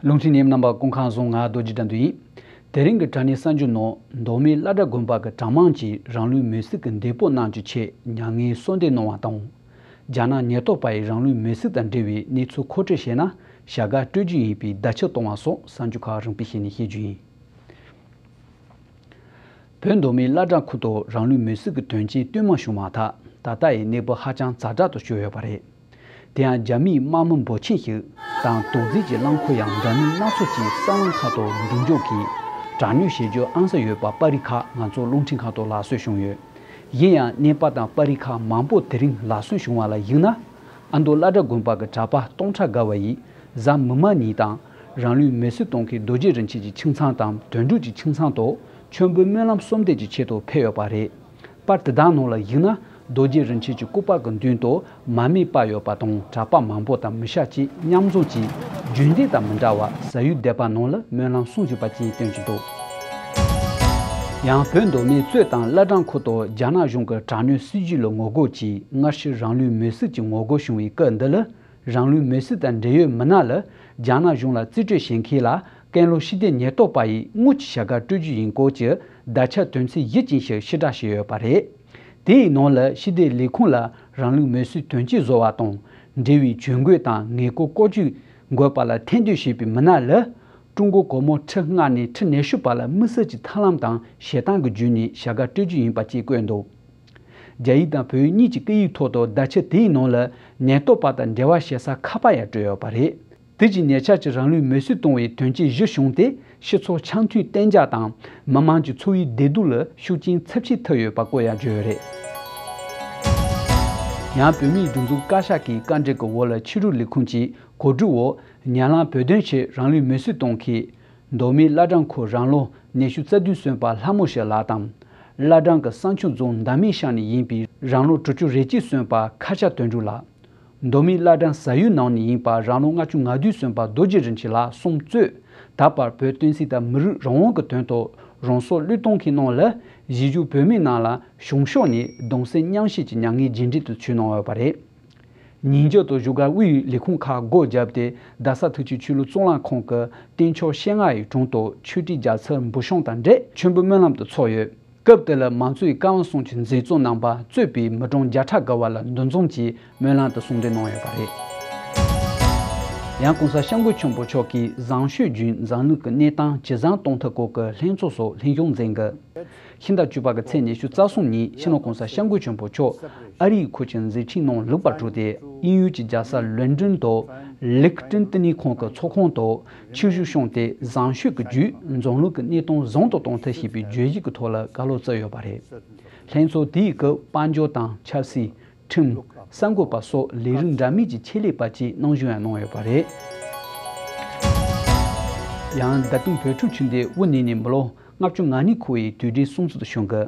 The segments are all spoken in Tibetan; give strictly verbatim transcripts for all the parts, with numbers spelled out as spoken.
རླུང་འཕྲིན་ཉན་རྣམ་པ་སྐུ་ཁམས་བཟང་། ང་རྡོ་རྗེ་དགྲ་འདུལ་ཡིན། དེ་རིང་གི་དྲ་བརྙན་གསར་འགྱུར་ནང་མདོ་སྨད་བླ་བྲང་དགོན་པ་གི་གྲྭ་མང་གིས་རང་ལུས་མེར་སྲེག་གི་འདེགས་སྤོང་གནང་རྒྱུའི་ཆེད་མྱ་ངན་གསོལ་འདེབས་གནང་བ་དང་། རྒྱ་ནག་ཉེན་རྟོག་པ་ཡིས་རང་ལུས་མེར་སྲེག་དང་འབྲེལ་བའི་གནས་ཚུལ་མཁོ་སྤྲོད་བྱས་ན་བྱ་དགའ་སྤྲོད་རྒྱུ་ཡིན་པའི་བརྡ་ཁྱབ་བཏང་བ་སོགས་གསར་འགྱུར་ཁག་རིམ་པས་བཤད་ནས་བཤད་རྒྱུ་ཡིན། བོད་མདོ་སྨད་བླ་བྲང་ཁུལ་དུ་རང་ལུས་མེར་སྲེག་གི་དོན་རྐྱེན་ལྟོས་མ་བྱུང་བར་ཐག་ད་ལྟ་ཡི་གནས་བབ་ཧ་ཅང་ཛ་དྲག་ཏུ་གྱུར་ཡོད་པ་རེད། དེ་ཡང་རྒྱ་མིའི་དམག་མི་འབོར་ཆེན་ཞིག་དང་དོགས་འཛིན་གྱི་རླངས་འཁོར་ཡང་འདྲ་མིན་སྣ་ཚོགས་ཀྱིས་ས་གླིང་ཁག་ཏུ་འགྲོ་འཇུག་གིས་དྲག་གནོན་བྱེད་རྒྱུ་ཨང་གསར་ཡོད་པ་པར་རིས་ཁག་ང་ཚོ་རླུང་འཕྲིན་ཁང་དུ་ལག་སོན་བྱུང་ཡོད། གཞན་ཡང་གནས་པ་དང་པར་རིས་ཁག་མང་པོ་དེ་རིང་ལག་སོན་བྱུང་བ་ལ་གཞིགས་ན། ཨ་མདོ་བླ་བྲང་དགོན་པ་གི་གྲྭ་པ་སྟོང་ཕྲག་བརྒལ་བ་ཡིས་གཟའ་མིག་དམར་ཉིན་དང་རང་ལུས་མེར་སྲེག་གཏོང་མཁན་རྡོ་རྗེ་རིན་ཆེན་གྱི་ཁྱིམ་ཚང་དང་དོན་གྲུབ་ཀྱི་ཁྱིམ་ཚང་དུ་མཆོད་འབུལ་སྨོན་ལམ་གསོལ་འདེབས་ཀྱི་ཆེད་དུ་ཕེབས་ཡོད་པ་རེད། པར་དེ་དག་ནང་ལ་གཞིགས་ན་རྡོ་རྗེ་རིན་ཆེན་གྱི་སྐུ་པར་གྱི་མདུན་དུ་མར་མེ་སྤར་ཡོད་པ་དང་གྲྭ་པ་མང་པོ་དང་མི་ཤ་གཅིག་མཉམ་འཛོམས་ཀྱིས་རྒྱུན་ལྡན་དང་མི་འདྲ་བར་ཟ་ཡུལ་སྡེ་པ་ནང་ལ་སྨོན་ལམ་གསུང་བཞིན་པ་བཅས་སྟོན་གྱི་འདུག་ཡང་བོད་མདོ་སྨད་གཙོས་དང་བླ་བྲང་ཁུལ་དུ་རྒྱ་ནག་གཞུང་གི་དྲག་གནོན་སྲིད་བྱུས་ལ་ངོ་རྒོལ་གྱིས་སྔར་ཕྱི་རང་ལུས་མེར་སྲེག་གི་ངོ་རྒོལ་བྱུང་བའི་སྐབས་འདི་ལ། རང་ལུས་མེར་སྲེག་དང་འབྲེལ་ཡོད་མི་སྣ་ལ་རྒྱ་ནག་གཞུང་ལ་རྩིས་སྤྲོད་བྱེད་མཁན་ལ་ཀན་ལྷོ་ཕྱི་སྡེ་ཉེན་རྟོག་པ་ཡིས་དངུལ་གྱི་བྱ་དགའ་སྤྲོད་རྒྱུ་ཡིན་སྐོར་གྱི་བརྡ་ཁྱབ་དོན་ཚན་བཞི་ཅན་ཞིག་ཕྱིར་བསྒྲགས་བྱས་ཡོད་པ་རེད། དེའི་ནང་ལ་ཕྱི་སྡེ་ལས་ཁུངས་ལ་རང་ལུས་མེར་སྲེག་དོན་རྐྱེན་བཟོ་བ་དང་འབྲེལ་བའི་གྱོད་འགོད་དང་ངེས་སྐུལ་སྐོར་སྐྱོད་དགོས་པ་ལ་ཐེར་འདོན་བྱས་པའི་མི་སྣ་ལ་ཀྲུང་གོ་སྒོར་མོ་ཁྲི་ལྔ་ནས་ཁྲི་ཉི་ཤུ་བར་ལ་དམིགས་བསལ་གྱི་ཐབས་ལམ་དང་བྱེད་སྟངས་ཀྱི་བརྒྱུད་ནས་བྱ་དགའ་སྤྲོད་རྒྱུ་ཡིན་པ་བཅས་བཀོད་འདུག་རྒྱ་ཡིག་དང་བོད་ཡིག་གཉིས་ཀྱི་སྐད་ཡིག་ཐོག་ཏུ་བརྡ་ཁྱབ་དེའི་ནང་ལ་ཉེན་རྟོག་པ་དང་འབྲེལ་བ་བྱེད་ས་ཁ་པར་ཡང་སྤྲོད་ཡོད་པ་རེད། དེ་གྱིས་ཉེ་ཆར་གྱི་རང་ལུས་མེར་སྲེག་གཏོང་བའི་དོན་རྐྱེན་བཞི་བྱུང་སྟེ་སྤྱི་ཚོགས་འཆམ་མཐུན་གཏན་འཇགས་དང་མི་དམངས་ཀྱི་འཚོ་བའི་བདེ་སྡུག་ལ་ཤུགས་རྐྱེན་ཚབས་ཆེན་ཐེབས་ཡོད་པ་བཀོད་ཡང་བརྗོད་ཡོད་རེད། ཡང་བོད་མིའི་སྒྲིག་འཛུགས་བཀའ་ཤག་གི་བཀའ་འབྲེལ་གྱི་འོག་ལ་ཕྱི་དྲིལ་ལས་ཁུངས་ཀྱིས་གོ་སྒྲིག་འོག་ཉ་ལང་བོད་དོན་ཆེད་རང་ལུས་མེར་སྲེག་གཏོང་མཁན་མདོ་སྨད་བླ་བྲང་ཁུལ་རང་ལོ་ཉི་ཤུ་རྩ་བདུན་སོན་པ་ལྷ་མོ་ཞི་ལགས་དང་། བླ་བྲང་གི་བསང་ཆུ་རྫོང་འདབ་མའི་ཤང་ནས་ཡིན་པའི་རང་ལོ་དྲུག་ཅུ་རེ་གཅིག་སོན་པ་ཁ་ཆ་དོན་གྲུབ་ལགས། མདོ་སྨད་བླ་བྲང་ཟ་ཡུལ་ནང་ནས་ཡིན་པ་རང་ལོ་ལྔ་བཅུ་ང་བདུན་སོན་པ་རྡོ་རྗེ་རིན་ཆེན་ལགས་གསུམ་གཙོས་ད་བར་བོད་བསྟན་སྲིད་དང་མི་རིགས་རང་དབང་གི་དོན་དུ་རང་སྲོག་བློས་གཏོང་མཁན་ནང་ལ་གཞིས་བཞུགས་བོད་མི་རྣམས་ལ་གཞུང་ཕྱོགས་ནས་གདུང་སེམས་མཉམ་སྐྱེད་ཀྱི་མྱ་ངན་རྗེས་འབྲང་དུ་བྱོན་གནང་ཡོད་པ་རེད། ཉིན་རྒྱུན་དུ་བཞུགས་སྒར་དབུས་ལས་ཁུངས་ཁག་སྒོ་བརྒྱབ་སྟེ་རྡ་ས་ཐུགས་ཆེན་ཆོས་ལུགས་གཙུག་ལག་ཁང་གི་རྟེན་མཆོག་ཤེལ་རྔ་ཡི་དྲུང་དུ་ཆོས་ཁྲི་རྒྱལ་ཚབ་འབུམ་སྐྱབས་དང་འབྲེལ་མཆོད་འབུལ་སྨོན་ལམ་དུ་ཚོགས་ཡོད། སྐབས་དེ་ལ་མང་གཙོའི་ཀ་བ་གསུམ་གྱི་མཛད་གཙོ་རྣམ་པ་གཙོས་པའི་མི་གྲངས་བརྒྱ་ཕྲག་བརྒལ་བ་ལ་འདུ་འཛོམས་ཀྱིས་སྨོན་ལམ་དུ་གསུང་འདོན་གནང་ཡོད་པ་རེད། ཡང་༸གོང་ས་༸སྐྱབས་མགོན་ཆེན་པོ་མཆོག་གིས་བཟང་སྤྱོད་བརྒྱུད་འཛམ་གླིང་གི་གནས་སྟངས་ཇེ་བཟང་གཏོང་ཐབས་སྐོར་གྱི་ལྷན་ཚོགས་སུ་ལྷན་ཞུགས་མཛད་འགོ། ཕྱི་ཟླ་བཅུ་པ་གི་ཚེས་ཉི་ཤུ་རྩ་གསུམ་ཉིན་སྤྱི་ནོར་༸གོང་ས་༸སྐྱབས་མགོན་ཆེན་པོ་མཆོག་ཨ་རིའི་ཁུལ་གྱི་མཛད་འཕྲིན་ནང་ལུག་པར་གྲུབ་སྟེ་དབྱིན་ཡུལ་གྱི་རྒྱལ་ས་ལོན་ཀྲན་དུ་ལིག་ཀྲིན་བསྟི་གནས་ཁང་གི་ཚོགས་ཁང་དུ་ཆིབས་བསྒྱུར་བྱུང་སྟེ་བཟང་སྤྱོད་ཀྱི་བརྒྱུད་འཛམ་གླིང་གི་གནས་སྟངས་བཟང་དུ་གཏོང་ཐབས་ཞེས་པའི་བརྗོད་གཞི་གི་ཐོག་ལ་བཀའ་སློབ་སྩལ་ཡོད་པ་རེད། ལྷན་ཚོགས་དེའི་སྐབས་དཔལ་འབྱོར་དང་ཆབ་སྲིད། ཁྲིམས། གསར་འགོད་པ་སོགས་ལས་རིགས་འདྲ་མིན་གྱི་ཆེད་ལས་པ་བཅས་གནང་བཞིན་ཡང་གནང་ཡོད་པ་རེད། ཡང་ཟླ་སྟོན་བོད་ཕྲུག་ཆོས་སྡེ་དབུ་བརྙེས་ནས་མི་ལོ་ལྔ་བཅུ་ང་གཉིས་འཁོར་བའི་དུས་དྲན་སྲུང་བརྩི་དང་ཞུ་འགོ།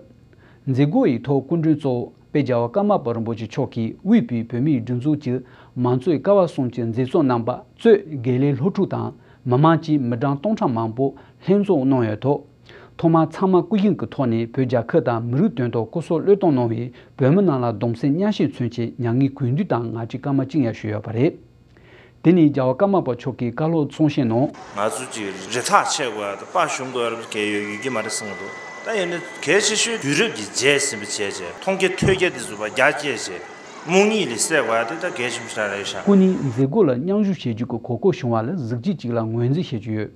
མཛད་སྒོ་ཡི་ཐོག་སྐུ་མགྲོན་གཙོ་བོ་དཔལ་རྒྱལ་བ་ཀརྨ་པ་རིན་པོ་ཆེ་མཆོག་གིས་དབུས་པའི་བོད་མིའི་སྒྲིག་འཛུགས་ཀྱི་མང་གཙོའི་ཀ་བ་གསུམ་གྱི་མཛད་གཙོ་རྣམ་པ་གཙོས་དགེ་ལས་སློབ་ཕྲུག་དང་མི་མང་བཅས་མི་གྲངས་སྟོང་ཕྲག་མང་པོ་ལྷན་འཛོམས་གནང་ཡོད་ཐོག་ཐོག་མར་ཚང་མ་སྐུ་བཞེངས་ཀྱི་ཐོག་ནས་བོད་རྒྱལ་ཁབ་དང་མི་རིགས་དོན་དུ་སྐུ་སྲོག་བློས་གཏོང་གནང་བའི་བོད་མི་རྣམས་ལ་གདུང་སེམས་མཉམ་སྐྱེད་མཚོན་ཆེད་མྱ་ངན་གུས་འདུད་དང་ངག་བཅད་སྐར་མ་གཅིག་ཡང་ཞུས་ཡོད་པ་རེད། དེ་ནི་རྒྱལ་བ་ཀརྨ་པ་མཆོག་གི་བཀའ་སློབ་གསུང་བཤད་ནང་། ང་ཚོ་གཅིག་རི་ཐག་ཆད་དགོས་ཡ་དང་དཔའ་ཞུམ་དགོས་ཡ་གལ་ཡོད་ཡོད་ཀྱི་མ་རེད་གསུངས་འདུག་ད་ཡིན་ན་གལ་ཆེ་ཤོས་དུས་རབས་ཀྱི་རྗེས་ཟིན་པ་བྱས་རྗེས་མཐོང་རྒྱ་ཐོས་རྒྱ་དེ་ཚོ་བརྒྱ་བསྐྱེད་རྗེས་རྨོངས་གཉིད་ལས་སད་དགོས་ཡ་དེ་ད་གལ་ཆེན་པོ་ཞིག་རེད་ཤག་སྐུ་ཉིད་མཛད་སྒོ་ལ་མཉམ་ཞུགས་བྱེད་རྒྱུ་གི་གོ་སྐབས་བྱུང་བ་ལ་གཟི་བརྗིད་ཅིག་ལ་ངོས་འཛིན་བྱེད་ཀྱི་ཡོད།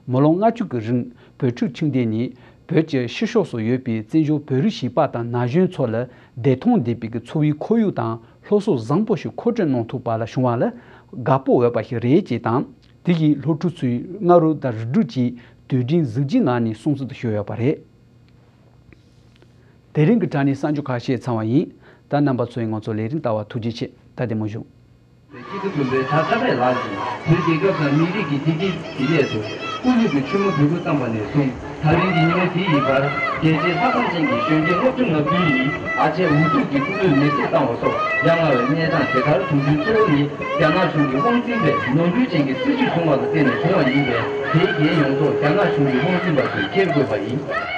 མི་ལོ་ལྔ་བཅུ་གི་རིང་བོད་ཕྲུག་ཆིངས་དེ་ནི་བོད་ཀྱི་ཕྱི་ཕྱོགས་སུ་ཡོད་པའི་བཙན་བྱོལ་བོད་རིགས་བྱིས་པ་དང་ན་གཞོན་ཚོ་ལ་བདེ་ཐང་ལྡན་པའི་གི་འཚོ་བའི་ཁོར་ཡུག་དང་སློབ་གསོ་བཟང་པོ་ཞིག་མཁོ་སྤྲོད་གནང་ཐུབ་པ་ལ་བྱུང་བ་ལ་དགའ་སྤོབས་འོས་པ་ཞིག་རེད་ཅེས་དང་དེ་ཡིས་སློབ་ཕྲུག་ཚོའི་སྔ་རོལ་དང་རིགས་དྲུག་ཅེས་དུས་དྲན་གཟི་བརྗིད་ངང་ནས་སྲུང་བརྩི་དུ་ཞུས་ཡོད་པ་རེད། དེ་རིང་གི་དྲ་བརྙན་གསར་འགྱུར་ཁག་བཤད་ཚར་བ་ཡིན། ད་རྣམ་པ་ཚོས་ང་ཚོ་ལས་རིམ་ལྟ་བར་ཐུགས་རྗེ་ཆེ། ད་བདེ་མོ་བཞུགས། སྐྱིད་སྡུག་དགོན་པའི་གྲྭ་ཚང་པའི་ལག་གིས་བོད་རྒྱལ་ཁབ་དང་མི་རིགས་ཀྱི་བདེ་སྐྱིད་ཀྱི་སླད་དུ་སྐུ་ལུས་ཀྱི་ཆུ་མོ་སྦུ་གུ་བཏང་བ་ནས་བཟུང་ད་རིང་གི་ཉིན་མོ་འདི་ཡི་བར་རྒྱལ་གཅེས་ལྷ་ཁང་ཅན་གྱི་གཞོན་སྐྱེས་ལྔ་བཅུ་ང་བདུན་ཡིས་ཨ་ཅེ་འུ་ཐུག་གི་སྐུ་ལུས་མེར་སྲེག་བཏང་བ་སོགས་ཡ་ང་བའི་གནས་སྟངས་དེ་གར་བྱུང་རྒྱུའི་གཙོ་བོ་ནི་རྒྱ་ནག་གཞུང་གི་དབང་འཛིན་པས་ནོར་འཁྲུལ་ཅན་གྱི་སྲིད་བྱུས་བཟུང་བ་ལ་བརྟེན་ནས་བྱུང་བ་ཡིན་པས་དེའི་འགན་ཡོངས་རྫོགས་རྒྱ་ནག་གཞུང་གི་དབང་འཛིན་པ་ཚོས་འཁྱེར་དགོས་པ་ཡིན།